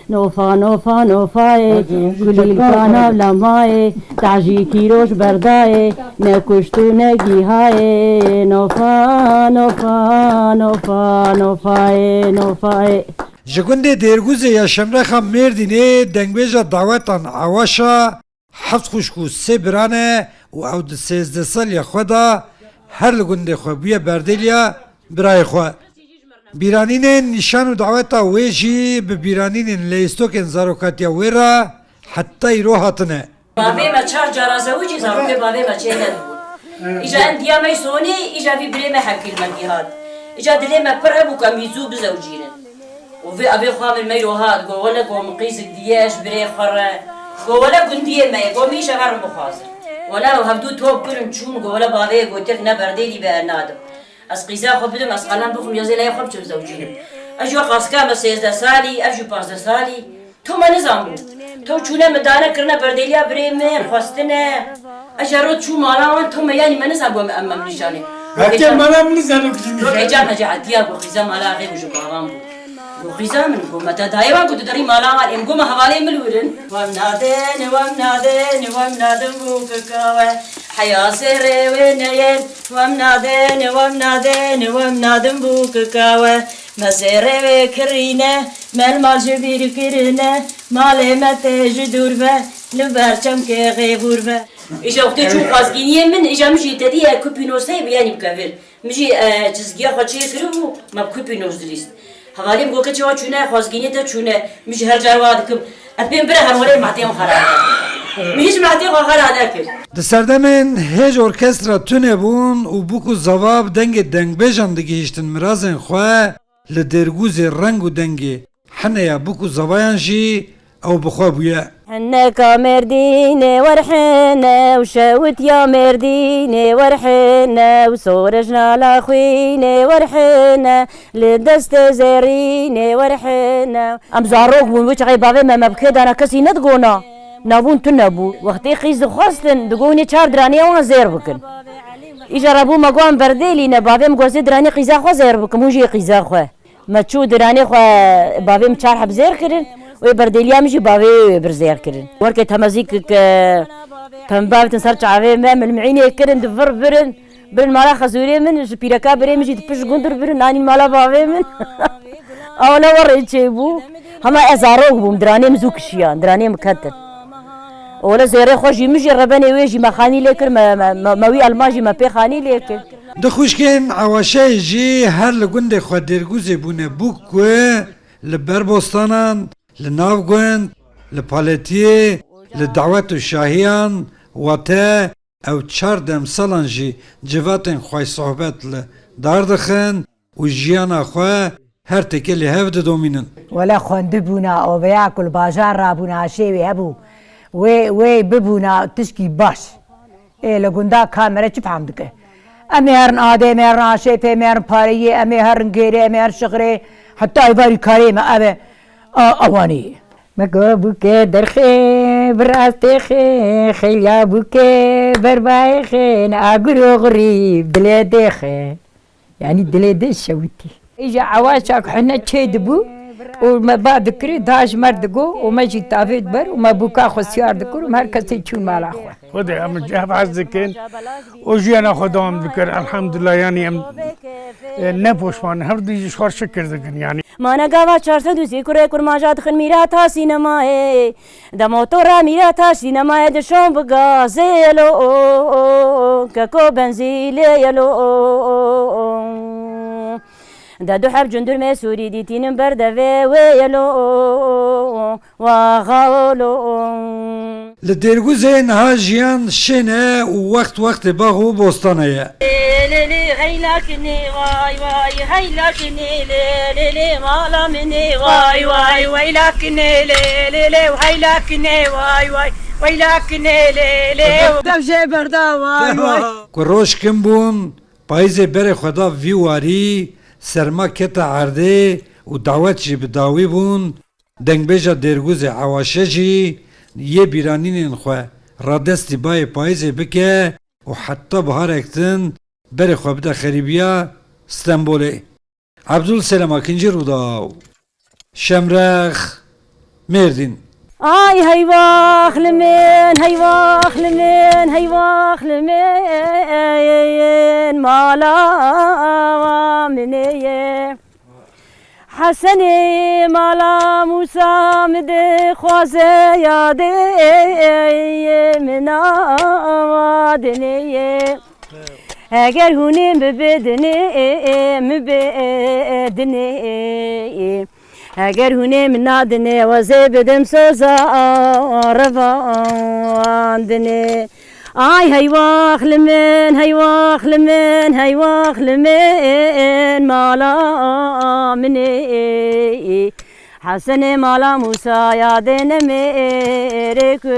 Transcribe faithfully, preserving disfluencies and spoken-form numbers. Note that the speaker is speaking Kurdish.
Nofa, nofa, nofayê, kulîlka nav lemayê, tacî kîroş berdayê, ne kuşt û ne gîhayê. Nofa, nofa, nofa, nofayê, nofayê. Ji gundê Dêrgûzê ya Şemrexa Mêrdînê dengbêja dawetan Ewaşa heft xwişk û sê bira ne û ew di sêzdeh saliya xwe de her li gundê xwe bûye berdêliya birayê xwe. Bîranînên nîşan û daweta wê jî bi bîranînên leyîstokên zarokatiya wê re heta îro hatine. Bavê me çar cara zewicî, zarokê bavê me çênedibûn. Îja em diya me sonî, îja vî birê me hevkî li me gihat. Îja dilê me pir hebû ku em wî zû bizewicînin. Û vê evê xwe min meyro hat, go wele go min qîzik diye ji birê xwe re. Go wele gundiyê me ye, go min îja herin bixwazin. Wele ew hevdû top kirin çûn, go wele bavê gotir ne berdêlî be nadim. Ez qîza xwe bidim, ez qelem bixwim, ya zê leyê xwe biçim zewcînim. Ez jî qaska me sêzdeh salî, ev jî pazdeh salî. To me nizanbû. To çûne min dane kirine berdêliya birê min, xwestine. Ez jî rot çû mala wan, to me yanî me nizanbû em, em, em nîşanê. Heke mala min nizanî ku jî nîşanî. Roke can me cehetiya ku qîza mala axê bû ji bavan bû. Go qîza min, go me te dayê wan ku tu derî mala wan, êm go me hevalê min wirin. Wem nadin, wem nadin, wem nadin bû kikawe. Heya sêrê wê neyên, wem nadin, wem nadin, wem nadin bû kikawe. Me sêrê wê kirîne, me li mal ji bîr kirine, malê me tê ji dûr ve, li ber çemkê xêvûr ve. Îja wextê çû xwazgîniyê min, îja min jî te dî ye kupînosey bi yanî bi kevir. Min jî, e, çizgiya xwe çêkiribû, me bi kupî nûzdilîst. Hevalê min got, keçê wan çûne, xwazgînê te çûne. Min jî her car wa dikim. Ez pê min bire her werê mehtê wan xera neke. Min hîç mehtê xwe xera nekir. Di serdemên hêj orkestra tune bûn û bûk û zava bi dengê dengbêjan digihîştin mirazên xwe, li Dêrgûzê reng û dengê Heneya bûk û zavayan jî ew bi xwe bûye. Hineka Mêrdînê werhêne û şewitiya Mêrdînê werhêne û sorejna laxwînê werhêne li destê zêrînê werhêne. Em zarok bûn, wê çaxê bavê me me bi kê dana kesî nedigona. Nabûn tune bû. Wextê qîz dixwestin, digot hûn ê çar diranê wan zêr bikin. Îja re bû me got em berdêlî ne, bavê min got ez ê diranê qîza xwe zêr bikim, hûn jî ê qîza xwe. Me çû diranê xwe, bavê min çar heb zêr kirin, wê berdêliya min jî bavê wê bir zêr kirin. Werkê temezîk ke pembe bitin ser çavê me, min mînê kirin, di vir birin, birin mala xezûrê min, ji pîreka birê min jî di pişt gundir birin, anîn mala bavê min. Awle werê çêbû. Hema ez zarok bûm, diranê min zû kişiyan, diranê min ketin. Wele zêrê xwe jî min jî rebenê wê jî me xanî lê kir, me, me, me, me wî elma jî me pê xanî lê kir. Du xwişkên Ewaşeyê jî her li gundê xwe Dêrgûzê bûne bûk ku li ber bostanan, li nav gund, li paletiyê, li dawet û şahiyan, wate ew çar demsalan jî civatên xweysohbet li dar dixin û jiyana xwe her têkê li hev didomînin. Wele xwendibûna, oveya ku li bajar rabûna, aşê wê hebû. Wê, wê bibûna tişkî baş. Ê li gunda ka mere çi fehm dike? Em ê herin adê, em ê herin aşêfê, em ê herin pareyê, em ê herin gêrê, em ê herin şixirê, heta êvarî karê me ev e, a, ewanî. Me go bûke derxê, bi rastê xê, xêliya bûke berbayê xê, ne agir û xurî dilê dê xê. Yanî dilê dê şewitî. Îja ewa çak hene çê dibû û me ba dikirî, da ji mer digo û me jî tavê diber û me bûka xwe siyar dikir û me her kesê çûn mala xwe. Xwedê em ji hev hez dikin û jiyana xwe dewam dikir. Elhamdulillah, yanî em, e, ne poşman, her du jî ji xwe şikir dikin yanî. Mane gava çar sed û sî kurê kurmaja dixin mîrata sînemayê. De motora mîrata sînemayê dişon bi gazê yelo, keko benzîlê yelo. De du heb cundurmê sûrî dîtînin ber devê wê yelo, waxa olo. Li Dêrgûzê niha jiyan şên e û wext wextê bax û bostana ye. Lê, lê, lê, heylakinê, vay, vay, heylakinê, lê, lê, lê, mala min ê, vay, vay, weylakinê, lê, lê, lê, heylakinê, vay, vay, weylakinê, lê, lê. Dev jê berda, vay, vay. Ku roj kin bûn, payîzê berê xwe da vî warî, serma kete erdê û dawet jî bi dawî bûn. Dengbêja Dêrgûzê Ewaşe jî yê bîranînên xwe radestî bayê payîzê bike û heta biharek din berê xwe bide xerîbiya Stenbolê. Ebdul Selam Akincî, Rûdaw, Şemrex, Mêrdîn. Ay heywax li min, heywax li min, heywax li min, mala wa min ê. Hesenê mala Mûsa min dixwaze, yadê min awa dinê. Eger hûnê min bidinê, min bidinê. Eger hûnê min nadinê, ez ê bidim soza revandinê. Ay heywax li min, heywax li min, heywax li min, mala min ê. Hesenê mala Mûsa, yadê nemêrê ku